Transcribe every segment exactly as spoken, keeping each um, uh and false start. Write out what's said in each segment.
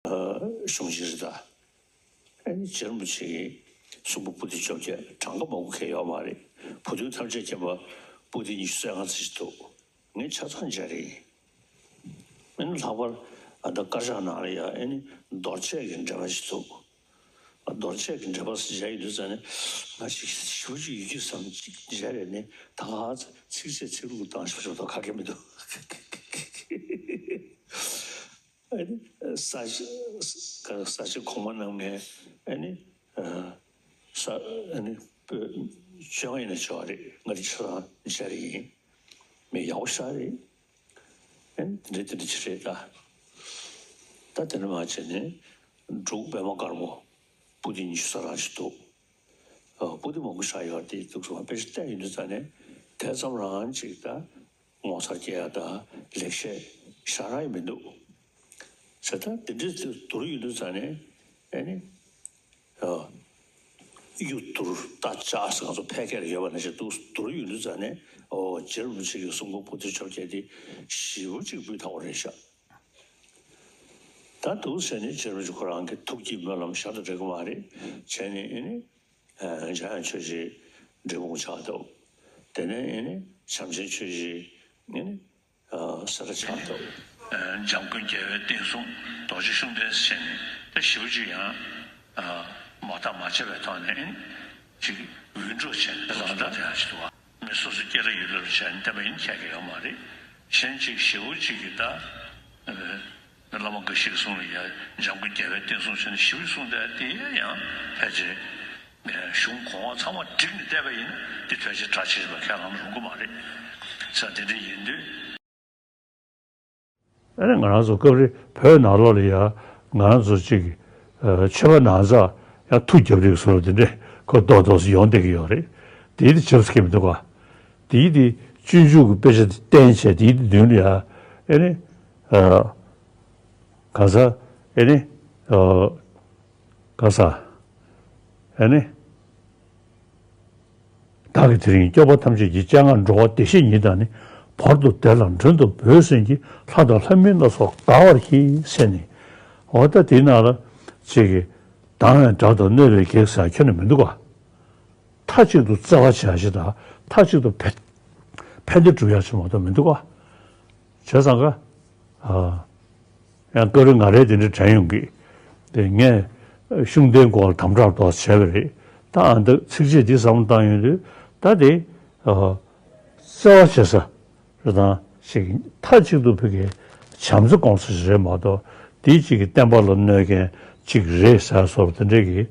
གཞུང་ཆེན་རེད་ད། ཨ་ནི་རྗེ་རིན་པོ་ཆེ་གི་གསུང་འབུམ་པོ་ཏི་བཅོ་བརྒྱད་གྲངས་ཀ་མང་པོ་གང་ཡོད་མ་རེད། བུ་སྟོན་ཐམས་ཅད་མཁྱེན་པ་པོ་ཏི་ཉི་ཤུ་རྩ་ལྔ་ཙམ་ཞིག་འདུག་ངས་ཆ་ཚང་མཇལ་རེད། ཨ་ནི་ལྷག་པར་ཨ་ད་དཀར་ཆག་ནང་ལ་ཡ་ཨ་ནི་རྡོར་གཅོད་ཀྱི་འགྲེལ་པ་ཞིག་འདུག་རྡོར་གཅོད་ཀྱི་འགྲེལ་པ་ཞིག་མཇལ་ཡོང་དུས་ཙང་ནས་ང་ཞིག་ཞེ་པོ་ཅིག་ཡིད་ཆེས་བསམ་ཅིག་མཇལ་རེད་ནས། ད་ག་ཚིགས་བཅད་ཚིག་ལྷུག་བཏང་ཞིག་ཞོག་ད་ག་གེ་མི་འདུག་ཨ་ནི་ས་ཆ་ས་ཆ་གོང་མ་རྣམ་ལྔའི་ཨ་ནི་ས་ཨ་ནི་སྤྱོད་ཡིན་ན་ཆོག་རེད། ང་རི་ཆ་ཚང་མཇལ་རེ་ཡིན། མི་ཡག་པོ་ཤ་རེད། ཨ་ནི་དེ་འདྲ་དེ་འདྲ་ཅིག་རེད་ད། ད་དེ་འདྲ་མ་བྱས་ནས་འབྲུག་པད་མ་དཀར་མོ་པོ་ཏི་ཉི་ཤུ་རྩ་ལྔ་ཅིག་འདུག་ཨ་པོ་ཏི་མང་པོ་ཆགས་ཡོད་དེ་འདུག་སོང་། དཔེ་ཆ་བལྟས་ཡོང་དུས་ཙང་ནས་དེ་ཙམ་རང་ཅིག་ད་ངོ་མཚར་སྐྱེ་ཡ་ད་ལེགས་བཤད་ཞེ་དྲག་ཡང་མི་འདུག་ཟེར། ད་དེ་འདྲའི་དུ་བསྡུར་ཡོང་དུས་ཙང་ནས་ཨ་ནི་ཨ་གཡུ་བསྡུར་རྟ་ལྕག་ཟེར་ང་ཚོ་ཕལ་སྐད་ལ་ཡོད་པ་ནང་བཞིན་འདུག་བསྡུར་ཡོང་དུས་ཙང་ནས་ཨོ་རྗེ་རིན་པོ་ཆེ་གི་གསུང་འབུམ་པོ་ཏི་བཅོ་བརྒྱད་དེ་ཞེ་པོ་ཅིག་སྤུས་དག་པོ་རེད་ཤག་ད་འདུག་ཟེར་ནས་རྗེ་རིན་པོ་ཆེ་ཁོ་རང་གི་ཐུགས་ཀྱི་སྨོན་ལམ་ཞར་དུ་འགྲིག་གི་མ་རེད། བྱས་ནས་ཨ་ནི་འཇམ་དབྱངས་ཆོས་རྗེ་འབྲས་སྤུངས་ཆགས་འདུག་དེ་ནས་ཨ་ནི་བྱམས་ཆེན་ཆོས་རྗེ་ཨ་ནི་སེ་ར་ཆགས་འདུག་འཇམ་མགོན་རྒྱལ་བའི་བསྟན་སྲུང་རྡོ་རྗེ་ཤུགས་ལྡན་ཟེར་ནས་ད་ཞེ་པོ་ཅིག་ཡང་མ་བརྟག་མ་དཔྱད་པའི་ཐོག་ནས་ཨ་ནི་ཅིག་འུད་སྒྲོག་བྱས་ནས་རང་སྒྲོག་དེ་ཡང་ཞིག་འདུག་མི་སོ་སོ་སྐད་གྲགས་ཡོད་ལ་བྱས་ནས་བསྟན་པ་ཡིན་ཁྱད་ཀྱི་ཡོད་མ་རེད། གཞན་ཅིག་ཞེ་པོ་ཅིག་གིས་ད་ཨ་བླ་མ་འགའ་ཞིག་གསུང་ལ་ཡ་འཇམ་མགོན་རྒྱལ་བའི་བསྟན་སྲུང་ཟེར་ནས་ཞེ་པོ་གསུང་བསྡད་དེ་ཡང་ཕལ་ཆེར་གཞུང་གོང་འོག་ཚང་མ་བསྒྲིགས་ནས་བསྡད་པ་ཡིན་ན་འདི་ཕལ་ཆེར་གྲགས་ཆེ་ཞིག་ལ་ཁས་བླངས་རུང་གི་མ་རེད། ས་དེ་འདྲ་ཡིན་དུས། ཨ་ནི་ང་རང་ཚོ་སྐབས་རེ་བོད་ནང་ལོགས་ལ་ཡ་ང་རང་ཚོ་གཅིག་ཨ་ཆོས་པ་ནང་ཚགས་ཡ་ཐུགས་རྒྱབ་རེས་བཟོ་འདྲ་དེ་འདྲས་ཁོ་རྡོག་རྡོག་སུ་ཡོང་བསྡད་ཀྱི་ཡོད་རེད། དེ་དེ་ཆབ་སྲིད་མི་འདུག་ག་དེ་དེ་སྤྱོད་འཇུག་གི་དཔེ་ཆ་དེ་བསྟན་བྱས་དེ་དེ་མདུན་ལ་ཡ་ཨ་ནི་ཨ་ག་ས་ཨ་ནི་ཨ་ག་ས་ཨ་ནི། བདག་གིས་དེ་རིང་སྐྱོབ་པ་ཐམས་ཅད་ཀྱི་སྤྱན་སྔར་འགྲོ་བ་བདེ་གཤེགས་ཉིད་དང་ནི། བར་དུ་བདེ་ལ་མགྲོན་དུ་བོས་ཟིན་གྱི། ལྷ་དང་ལྷ་མིན་ལ་སོགས་དགའ་བར་གྱིས་ཟེར་ནས། འོ་ད་དེའི་ནང་ལ་ཅིག་གིས་སྡང་བའི་དགྲ་དང་གནོད་པའི་གེགས་ཟེར་ཁྱོན་ནས་མི་འདུག་ག་མཐའ་གཅིག་ཏུ་བརྩེ་བ་བྱ་ཞེས་དང་མཐའ་གཅིག་ཏུ་ཕན་ཕན་བདེ་སྒྲུབ་ཡ་ཞེས་མ་གཏོགས་མི་འདུག་ག་བྱས་ཙང་ཀ་ཨ། ཡང་སྐབས་རེ་ང་རའི་དེ་འདྲ་དྲན་ཡོང་གི། དེ་ངས་ཤུགས་ལྡན་སྐོར་ལ་དམ་དྲག་ཏོག་བྱས་པ་རེད། ད་ཨ་འདི་ཚིགས་བཅད་འདི་བསམ་བློ་བཏང་ཡོང་དུས་ད་དེ་ཨ། བརྩེ་བ་བྱེད་ས་རེད་དང་ཞིག་མཐའ་གཅིག་ཏུ་ཕ་གི་བྱམས་བརྩེ་སྐོང་ས་ཞིག་རེད་མ་གཏོགས་དེའི་གཅིག་གི་བསྟན་པ་ལ་གནོད་མཁན་གཅིག་རེད་ཟེར་སོགས་དེ་འདྲ་གི་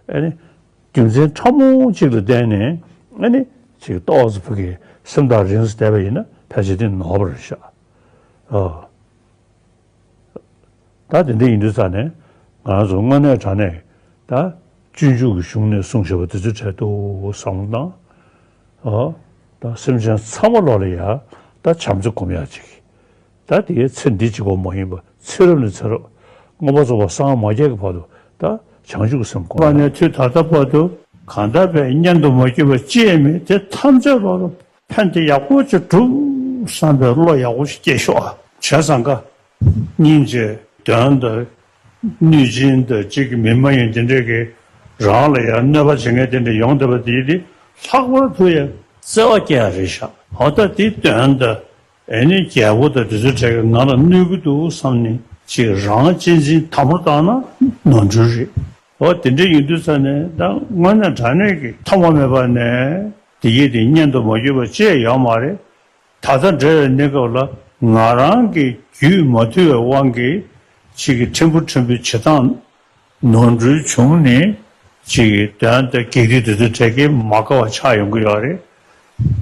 ཨ་ནི་རྒྱུ་མཚན་ཕྲ་མོ་གཅིག་ལ་བརྟེན་ནས་ཨ་ནི་ཅིག་ཏོག་ཙམ་ཕ་གི་སེམས་ཐག་རིང་ས་བསྡད་པ་ཡིན་ན་ཕལ་ཆེར་དེ་ནོར་བ་རེད་ཤག་ཨ། ད་དེ་འདྲ་ཡིན་དུས་ཙང་ནས་ང་རང་ཚོ་དངོས་གནས་དྲང་གནས་ད་སྤྱོད་འཇུག་གི་གཞུང་ནས་གསུངས་བཞག་པ་དེ་ཚོའི་གྲས་དུ་བསམ་བློ་བཏང་། ཨ། ད་སེམས་ཅན་ཚང་མ་ལོག་ལ་ཡ་ད་བྱམས་བརྩེ་སྒོམ་ཡག་ཅིག་ད་དེའི་ཚེ་འདི་གཅིག་པོ་མ་ཡིན་པ་ཚེ་རབས་ནས་ཚེ་རབས་མངོན་པར་རྫོགས་པ་སངས་མ་རྒྱས་ཀྱི་བར་དུ་ད་བྱང་ཆུབ་སེམས་སྒོམ་པ་ཡག་ནས་དུས་ད་ལྟ་བར་དུ་གང་ལྟར་བས་གཉེན་དུ་མ་གྱུར་པ་ཅི་ཡང་མེད། དེ་ཐམས་ཅད་ལོག་ལ་ཕན་བདེ་ཡག་པོ་ཅིག་སྒྲུབ་བསམ་པའི་བློ་ཡག་པོ་ཅིག་སྐྱེས་ཤོག་ཨ། བྱས་ཙང་ཀ་སྙིང་རྗེ་གདོན་དང་གནོད་སྦྱིན་དང་གཅིག་གི་མི་མ་ཡིན་དེ་འདྲས་ཀྱི་རང་ལ་ཡང་གནོད་པ་བྱེད་མཁན་དེ་འདྲ་ཡོང་བསྡད་པ་དེ་དེ་ལྷག་པར་དུ་ཡང་བརྩེ་བ་སྐྱེ་ཡ་རེད་ཤག་འོ་ད་དེ་གདོན་དང་ཨེ་ནི་རྒྱལ་པོ་དང་དེ་ཚོའི་གྲས་ཀྱིས་ང་ལ་གནོད་ཀྱི་འདུག་བསམ་ནས་ཅིག་རང་གཅེས་འཛིན་དམ་པོ་བཏང་ན་ནོར་འཁྲུལ་རེད། འོ་དེ་འདྲ་ཡིན་དུས་ཙང་ནས་ད་དངོས་གནས་དྲང་གནས་ཀྱི་ཐོག་མ་མེད་པ་ནས་དེ་ཡིས་དེ་གཉེན་དུ་མ་གྱུར་པ་ཅི་ཡང་ཡོད་མ་རེད། ད་ལྟ་འབྲེལ་བའི་གནས་སྐབས་ལ་ང་རང་གི་རྒྱུད་མ་ཐུལ་བའི་དབང་གིས་ཅིག་གི་ཕྲན་བུ་ཕྲན་བུའི་བྱེད་སྟངས་ནོར་འཁྲུལ་བྱུང་ནས་ཅིག་གི་གདོན་དང་བགེགས་སྡིག་དེ་ཚོ་འཕྲད་ཀྱི་མ་དགའ་བ་ཆགས་ཡོང་གི་ཡོད་རེད།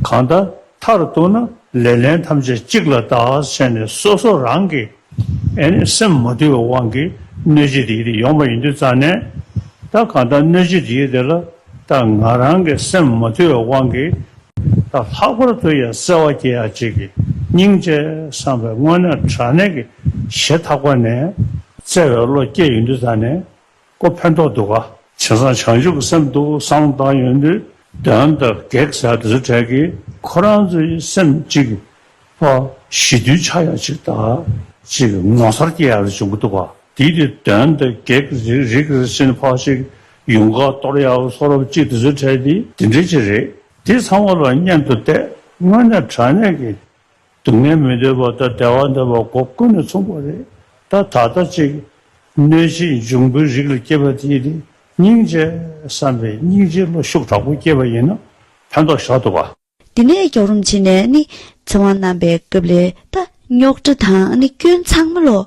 གང་ལྟར་མཐར་གཏུགས་ན་ལེ་ལན་ཐམས་ཅད་གཅིག་ལ་བདག་བྱས་ནས་སོ་སོ་རང་གི་ཨེ་ནི་སེམས་མ་དུལ་བའི་དབང་གིས་གནོད་བྱེད་དེ་ཡིན་དེ་ཡོང་བ་ཡིན་དུས་ཙང་ནས་ད་གང་ལྟར་གནོད་བྱེད་དེ་ཡིན་དེ་ལ་ད་ང་རང་གི་སེམས་མ་དུལ་བའི་དབང་གིས། ད་ལྷག་པར་དུ་ཡང་བརྩེ་བ་སྐྱེ་ཡག་ཅིག་གི་སྙིང་རྗེ་བསམ་པའི་དངོས་གནས་དྲང་གནས་ཀྱི་ཞེ་ཐག་པ་ནས་བརྩེ་བའི་བློ་སྐྱེ་ཡོང་དུས་ད་ནས་ཀོ་ཕན་ཐོགས་འདུག་ག་བྱས་ཙང་བྱང་ཆུབ་ཀྱི་སེམས་འདུག་བསམ་བློ་བཏང་ཡོང་དུས་གདོན་དང་བགེགས་ཟེར་དེ་ཚོ་གྲས་ཀྱིས་ཁོ་རང་ཚོའི་སེམས་ཅིག་ཕ་ཞི་དུལ་ཆགས་ཡག་ཅིག་དང་ཅིག་ངོ་མཚར་སྐྱེ་ཡག་རེ་བྱུང་གི་འདུག་ག་ཡིད་དེ་དོན་དང་གེགས་རིག་རིག་རེ་ཟིན་ཕག་ཞིག་ཡོང་ཁ་གཏོར་ཡག་སོ་རབ་ཅིག་དེ་ཚོ་འཕྲད་དེ་དེ་འདྲ་ཅིག་རེད། དེ་ཚང་མ་ལ་སྙན་དུ་བལྟས་དངོས་གནས་དྲང་གནས་ཀྱི་སྡུག་བསྔལ་མི་འདོད་པ་དང་བདེ་བ་འདོད་པ་སྒོ་ཀུན་ནས་མཚུངས་པ་རེད། ད་ད་ལྟ་ཅིག་གནོད་བྱེད་འབྱུང་པོའི་རིགས་ལ་སྐྱེས་པ་དེ་ཡིན་ཏེ་སྙིང་རྗེ་བསམ་པའི་སྙིང་རྗེ་བློ་ཤུགས་དྲག་པོ་སྐྱེས་པ་ཡིན་ན་ཕན་ཐོགས་ཞེ་དྲག་འདུག་ག། དེ་ནས་རྒྱལ་བ་རིན་པོ་ཆེ་ནས་ནི་ཚེ་དབང་གནང་པའི་སྐབས་ལ་ད་རྙོག་དྲ་དང་ནི་སྐྱོན་ཚང་མ་ལོ་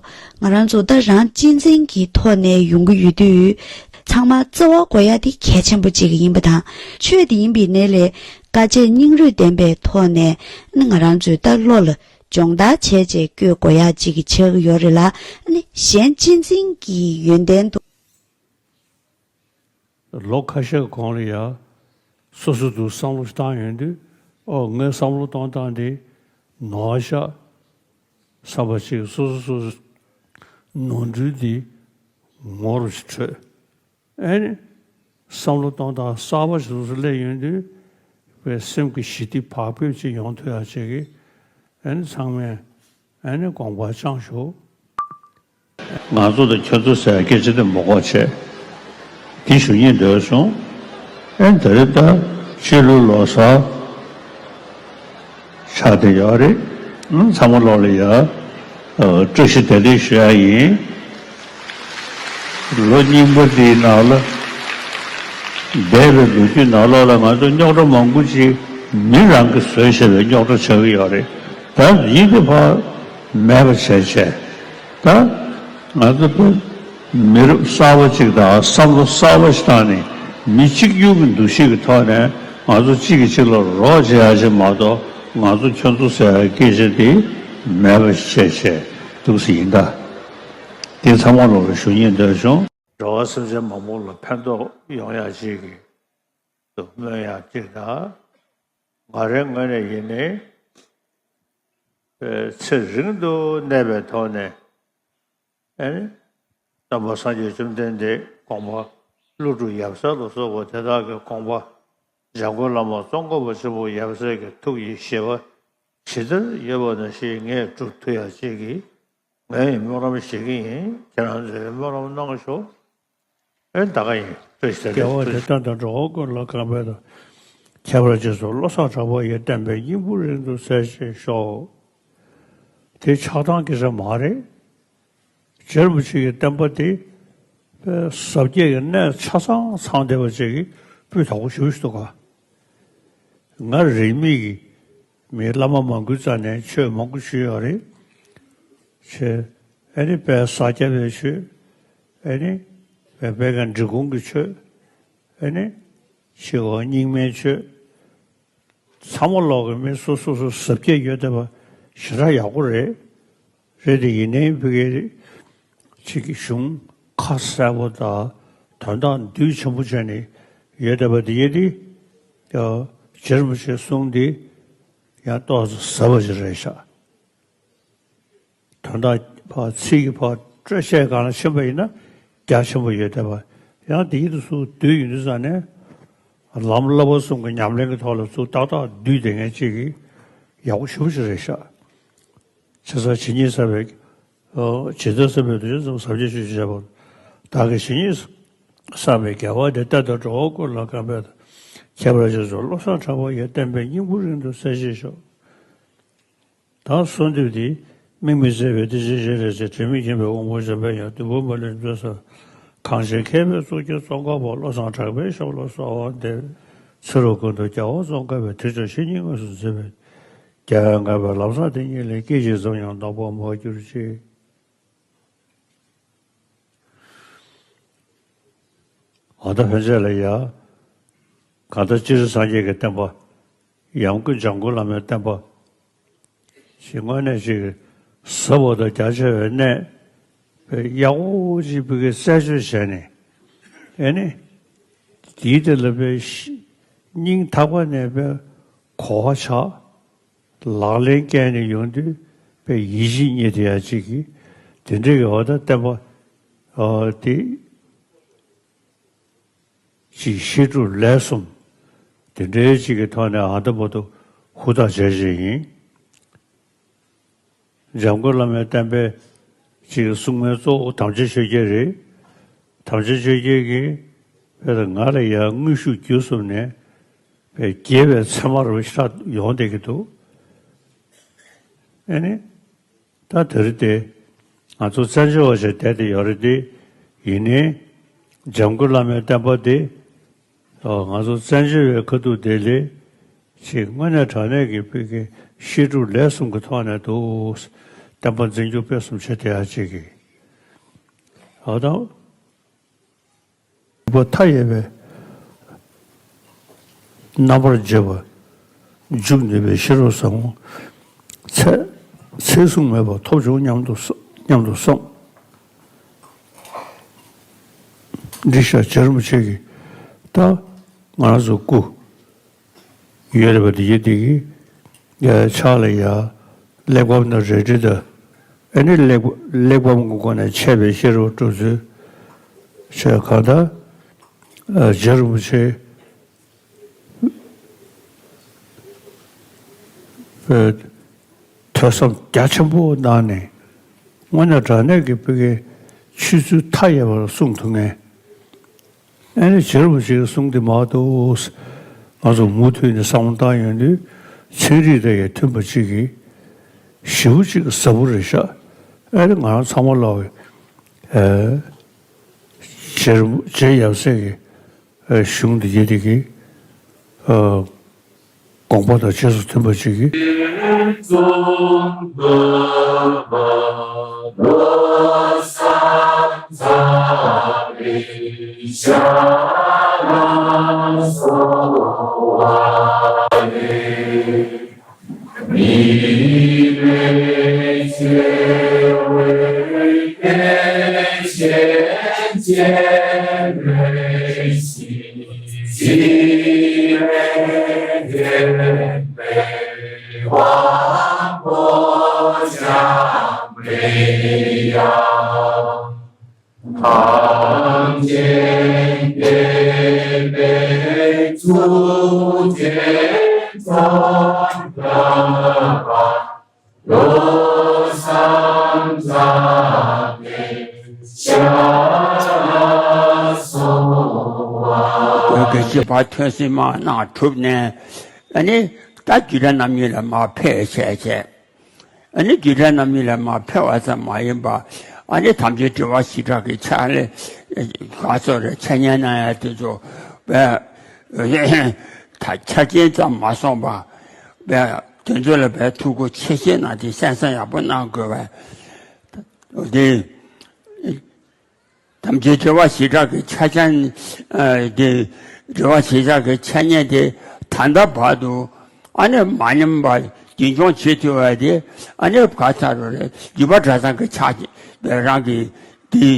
ང་རང་ཚོ་ད་རང་གཅེས་འཛིན་གྱི་ཐོག་ནས་ཡོང་གི་ཡོད་དུས་ཚང་མ་བརྩི་བ་དགོས་ཡ་དེ་གལ་ཆེན་པོ་གཅིག་ཡིན་པ་དང་ཆོས་དེ་ཡིན་པའི་གནས་ལས་དཀའ་སྤྱད་སྙིང་རུས་ལྡན་པའི་ཐོག་ནས་ནི་ང་རང་ཚོའི་ད་བློ་ལ་སྦྱོང་བརྡར་བྱས་བྱས་བཀོད་དགོས་ཡ་གཅིག་གི་ཆགས་ཀྱི་ཡོད་རེད་ལ་ནི་གཞན་གཅེས་འཛིན་གྱི་ཡོན་ཏན་དུ། ལོ་ཁ་ཤས་གོང་ལ་ཡ་སོ་སོ་དུ་བསམ་བློ་བཏང་ཡོང་དུས་ཨོ་ངའི་བསམ་བློ་གཏོང་སྟངས་འདི་ནོར་ཤག་བསམ་པ་ཅིག་སོ་སོ་སོ་སོ་ནོར་འཁྲུལ་འདི་ངོ་རུ་ཞིག་འཕྲོད། ཨེ་ནི་བསམ་བློ་གཏོང་སྟངས་གསར་པ་ཞིག་སོ་སོ་སླེབས་ཡོང་དུས་པའི་སེམས་ཀྱི་ཞི་བདེ་བག་ཕེབས་ཅིག་ཡོང་ཐུབ་ཡག་ཅིག་གི་ཨེ་ནི་ཚང་མས་ཨེ་ནི་དགོངས་པ་བཅངས་ཤོག། ང་ཚོ་དང་ཁྱོད་ཚོ་ཟེར་སྐད་ཆ་དེ་མ་གོ་བྱས། དེ་ཞུ་སྙིང་འདོད་བྱུང་། ཨེ་དེ་རེད་ད། ཕྱི་ལོ་ལོ་གསར་ཆགས་བསྡད་ཡོད་རེད། ཨང་ཚང་མ་ལོག་ལ་ཡ། བཀྲ་ཤིས་བདེ་ལེགས་ཞུ་ཡ་ཡིན། ལོ་རྙིང་པ་འདིའི་ནང་ལ། འདས་པའི་ལོ་རྒྱུས་ནང་ལོགས་ལ་ང་ཚོ་རྙོག་དྲ་མང་པོ་ཅིག་མི་རང་གིས་བཟོས་བཞག་པའི་རྙོག་དྲ་ཆགས་ཀྱི་ཡོད་རེད། ད་ཡིན་གྱི་ཕར་མེད་པ་བྱས་བྱས། ད་ང་ཚོ་ད་མི་རབས་གསར་པ་ཅིག་དང་བསམ་བློ་གསར་པ་ཞིག་བཏང་ནས་མི་གཅིག་གྱུར་གྱི་འདུ་ཤེས་ཀྱི་ཐོག་ནས་ང་ཚོ་གཅིག་གིས་གཅིག་ལ་རོགས་བྱེད་ཡ་ཞིག་མ་གཏོགས་ང་ཚོ་ཁྱོད་ཚོ་ཟེར་བའི་སྐད་ཆ་དེ་མེད་པ་ཞིག་བྱས་བྱས་འདུག་སེ་ཡིན་ད། དེ་ཚང་མ་ལོག་ལ་ཞུ་སྙིང་འདོད་བྱུང་། འགྲོ་བ་སེམས་ཅན་མང་པོ་ལ་ཕན་ཐོགས་ཡོང་ཡ་ཅིག་གི་དུ་སྨོན་ཡ་ཅིག་དང་། ང་རའི་ངོས་ནས་ཡིན་ནའི་ཚེ་རིང་དུ་གནས་པའི་ཐོག་ནས་ཨེ་ནི་སྟོན་པ་སངས་རྒྱས་བཅོམ་ལྡན་འདས་དགོངས་པ་ཀླུ་སྒྲུབ་ཡབ་སྲས་ལ་སོགས་པ་དེ་དག་གི་དགོངས་པ་འཇམ་མགོན་བླ་མ་ཙོང་ཁ་པ་ཆེན་པོ་ཡབ་སྲས་ཀྱི་ཐུགས་ཀྱི་བཞེད་པ་ཇི་ལྟར་ཡོད་པ་ནང་བཞིན་ངས་སྒྲུབ་ཐུབ་ཡ་ཅིག་གི་ངས་སྨོན་ལམ་བཞེས་ཀྱི་ཡིན། ཁྱེད་རང་ཚོས་སྨོན་ལམ་གནང་ཤོག། ཨེ་ད་ག་ཡིན། བཀྲ་ཤིས་བདེ་ལེགས། དགེ་བ་དེ་སྟོན་དང་འགྲོ་བ་ཀུན་ལ་གང་ཕན་ཐོགས། ཁྱད་པར་རྗེས་སུ་བློ་བཟང་གྲགས་པ་ཡི་བསྟན་པའི་སྙིང་པོ་རིང་དུ་གསལ་བཞིན་ཤོག། དེ་ཆགས་སྡང་གི་རེད་མ་རེད། རྗེ་རིན་པོ་ཆེ་གི་བསྟན་པ་དེ་ཟབ་རྒྱས་ཀྱི་གནད་ཆ་ཚང་ཚང་བསྡད་པ་ཅིག་གི་སྤུས་དག་པོ་ཞེ་པོ་ཞིག་འདུག་ག། ང་རང་རིས་མེད་ཀྱི་མི་བླ་མ་མང་པོའི་རྩ་ནས་ཆོས་མང་པོ་ཞུས་ཡོད་རེད། ཆོས་ཨེ་ནི་དཔལ་ས་སྐྱ་པའི་ཆོས། ཨེ་ནི་བོད་པའི་ག་འབྲི་གུང་གི་ཆོས། ཨེ་ནི་ཕྱི་གོ་རྙིང་མའི་ཆོས། ཚང་མ་ལོག་གི་མི་སོ་སོ་སོ་ཟབ་རྒྱས་ཡོད་བསྡད་པ་ཞེ་དྲག་ཡག་པོ་རེད། རེད་དེ་ཡིན་ནའི་ཕ་གི་ཅིག་གི་གཞུང་ཁ་གསལ་པོ་དང་དོན་དག་འདུས་ཆེན་པོ་བྱས་ནས་ཡོད་བསྡད་པ་དེ་ཡིན་དེ། རྗེ་རིན་པོ་ཆེའི་གསུང་དེ་ཡང་ཏོག་ཙམ་ཟབ་པ་ཞིག་རེད་ཤག། དོན་དག་ཕར་ཚིག་གི་ཕར་སྤྲོས་བཤད་སྒང་ལ་ཕྱིན་པ་ཡིན་ན་རྒྱ་ཆེན་པོ་ཡོད་བསྡད་པ། ཡང་དེའི་དུས་སུ་བསྡུས་ཡོང་དུས་ཙང་ནས་ལམ་བསླབ་པ་གསུམ་གྱི་ཉམས་ལེན་གྱི་ཐོག་ལ་ཚུར་ཏག་ཏག་བསྡུས་བསྡད་མཁན་ཅིག་གི་ཡག་པོ་ཞེ་པོ་ཞིག་རེད་ཤག། ཆེ་ས་ཇི་སྙེད་བསགས་པའི་ཇི་ལྟར་བསམ་པའི་དུས་ཙམ་ཟབ་རྒྱས་ཆོས་ཀྱི་བྱེད་པ། བདག་གིས་ཇི་སྙེད་བསགས་པའི་དགེ་བ་འདི་ལྟར་དུ་འགྲོ་བ་ཀུན་ལ་གང་ཕན་ཐོགས། ཁྱད་པར་རྗེས་སུ་བློ་བཟང་གྲགས་པ་ཡི་བསྟན་པའི་སྙིང་པོ་རིང་དུ་གསལ་བཞེས་ཤོག། དང་གསོལ་འདེབས་འདི། དམིགས་མེད་བརྩེ་བའི་བདེ་ཆེན་སྤྱན་རས་གཟིགས། དྲི་མེད་མཁྱེན་པའི་དབང་པོ་འཇམ་དཔལ་དབྱངས། བདུད་དཔུང་མ་ལུས་འགྲོ་སོགས། གངས་ཅན་མཁས་པའི་གཙུག་རྒྱན་ཙོང་ཁ་པ། བློ་བཟང་གྲགས་པའི་ཞབས་ལ་གསོལ་བ་འདེབས། ཚེ་རབས་ཀུན་ཏུ་རྒྱལ་བ་ཙོང་ཁ་པའི། དྲིན་ཅན་བཤེས་གཉེན་དངོས་སུ་མཛད་པའི། རྒྱལ་བའི་ངག་པའི་ལམ་བཟང་དེ་ཉིད་ལས། སྐད་ཅིག་ཙམ་ཡང་ལྡོག་པ་མ་གྱུར་ཅིག། འོ་ད་ཕན་ཆད་ལ་ཡ། གང་ལྟར་སྤྱིར་སངས་རྒྱས་ཀྱི་བསྟན་པ། ཡང་སྒོས་འཇམ་མགོན་བླ་མའི་བསྟན་པ། ཞིག་དངོས་གནས་ཅིག་ཟབ་པོ་དང་རྒྱ་ཆེ་བའི་གནས། ཡག་པོ་ཅིག་བོད་ཀྱི་གསལ་བརྗོད་བྱས་ནས། ཨེ་ནི། དེའི་དེ་ལ་པའི་སྙིང་ཐག་པ་ནས་པའི་གོ་བ་ཆགས། ལག་ལེན་བཀལ་ནས་ཡོང་དུས་པའི་ཡིད་ཆེས་རྙེད་བསྡད་ཡ་ཅིག་གིས་དེ་འདྲའི་གི་འོ་ད་བསྟན་པ་ཨ་དེ་ཅིག་བཤད་སྒྲུབ་ལས་གསུམ་དེ་འདྲའི་ཅིག་གི་ཐོག་ནས་ཨ་ད་མོ་ཏོ་ཧུར་ཐག་བྱས་བྱས་ཡིན། འཇམ་མགོན་བླ་མའི་བསྟན་པའི་ ཅིག་གསུང་མཁན་གཙོ་བོ་དམ་ཆོས་ཆོས་རྒྱལ་རེད། དམ་ཆོས་ཆོས་རྒྱལ་གྱིས་བོད་ལ་ང་ལ་ཡང་དངོས་ཤུགས་བརྒྱུད་གསུམ་ནས་བོད་རྒྱལ་བའི་ཚད་མ་རུ་ཤར་ཡོང་བསྡད་ཀྱི་འདུག་ཨ་ནི། ད་དེ་རིང་དེ་ང་ཚོ་བཙན་བྱོལ་བ་ཞིག་བསྡད་དེ་ཡོད་རེད་དེ། ཡིན་ནའི་འཇམ་མགོན་བླ་མའི་བསྟན་པ་དེ་ང་ཚོ་བཙན་བྱོལ་བའི་ཁ་ཐུག་དེ་ལས་ཅིག་དངོས་གནས་དྲང་གནས་ཀྱི་བོད་ཀྱི་བཤད་སྒྲུབ་ལས་གསུམ་གྱི་ཐོག་ནས་འདུག་བསྟན་པ་འཛིན་སྐྱོང་སྤེལ་གསུམ་བྱེད་བསྡད་ཡ་ཅིག་གི་ཨ་དང་། མཐའ་ཡས་པའི་རྣམ་པར་འབྱེད་པ། འཇུག་ནུས་པའི་ཤེས་རབ་ཟབ་མོ། ཚད་ཚད་བཟུང་མེད་པར་ཐོབ་བྱུང་སྙམ་དུ་སོ་སྙམ་དུ་བསམ། འདི་ཤ་རྗེ་རིན་པོ་ཆེ་གིས་ད་ང་རང་ཚོ་སྐུ་ཡོད་རེད་པ། དེ་ཡོད་དེ་གི་ཡ་ཕྱག་ལ་ཡ་གླེགས་བམ་དང་རལ་གྲི་དང་། ཨ་ནི་གླེགས་གླེགས་བམ་གྱི་སྒོ་ནས་འཆད་པའི་ཤེས་རབ་སྒྲུབ་ཚུལ། ཞེས་གང་ལྟར་རྗེ་རིན་པོ་ཆེ་ཐོས་བསམ་རྒྱ་ཆེན་པོ་གནང་ནས་དངོས་གནས་དྲང་གནས་ཀྱི་བོད་ཀྱི་ཆོས་ཚུལ་མཐའ་ཡས་པར་གསུང་ཐུབ་མཁན། ཨ་ནི་རྗེ་རིན་པོ་ཆེའི་གསུང་དེ་མ་གཏོགས་ང་ཚོ་མུ་མཐུད་ནས་བསམ་བློ་བཏང་ཡོང་དུས་ཚན་རིག་དང་ཡང་མཐུན་པ་ཅིག་གིས་ཞེ་པོ་ཅིག་ཟབ་པོ་རེད་ཤག་ཨ་ནི་ང་རང་ཚང་མ་ལ་རྗེ་རིན་པོ་རྗེ་ཡབ་སྲས་ཀྱི་གཞུང་འདི་ཡི་དེ་གི་དགོངས་པ་དང་རྗེས་སུ་མཐུན་པ་ཅིག་གིས། བོད་ཀྱི་སྤྱི་པ་ཐོན་སྲིད་མ་གནང་གྲུབ་ནས། ཨ་ནི་ད་རྒྱུད་གྲྭ་རྣམ་གཉིས་ལ་མར་ཕེབས་བྱས་བྱས། ཨ་ནི་རྒྱུད་གྲྭ་རྣམ་གཉིས་ལ་མར་ཕེབས་པ་ཙམ་མ་ཡིན་པ། ཨ་ནི་དམ་ཆོས་དྲི་བ་ཞི་དྲག་གི་ཕྱག་ལས་ག་ཚོད་རེ་འཆད་ཉན་གནང་ཡ་དེ་ཚོ་བས་ད་ཆ་རྐྱེན་ཙམ་མ་སོང་པ་བས་དེ་ཚོ་ལ་བས་ཐུགས་ཁུར་ཆེ་བཞེས་གནང་སྟེ་གསན་བསམ་ཡག་པོ་གནང་དགོས་པས་དེ། དམ་ཆོས་དྲི་བ་ཞི་དྲག་གི་ཕྱག་ཆེན་དེ། དྲི་བ་ཞི་དྲག་གི་འཆད་ཉན་དེ་ད་ལྟ་བར་དུ་ཨ་ནི་མ་ཉམས་པ་རྒྱུན་འཁྱོངས་བྱེད་ཐུབ་པ་དེ་ཨ་ནི་ག་ཚ་རུ་རེད། འཇུ་པ་གྲྭ་ཚང་གི་ཕྱག་རང་གི་དེ་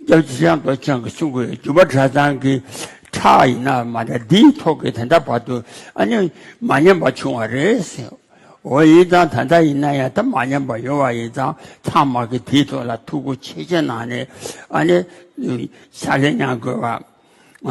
སྐྱབས་རྗེ་ཁྲི་བྱང་རྡོ་རྗེ་འཆང་གིས་གསུང་གི་ཡོད། འཇུ་པ་གྲྭ་ཚང་གི་ཕྱག་ཡིན་ན་མ་གཏོགས་འདིའི་ཐོག་གི་ད་ལྟ་བར་དུ་ཨ་ནི་མ་ཉམས་པ་བྱུང་བ་རེད་ཟེར། འོ་ཡིན་ཙང་ད་ལྟ་ཡིན་ན་ཡང་ད་མ་ཉམས་པ་ཡོད་པ་ཡིན་ཙང་ཚང་མ་གི་དེའི་ཐོག་ལ་ཐུགས་ཁུར་ཆེ་ཆེ་གནང་ནས་ཨ་ནི་ཕྱག་ལས་མྱང་དགོས་པ།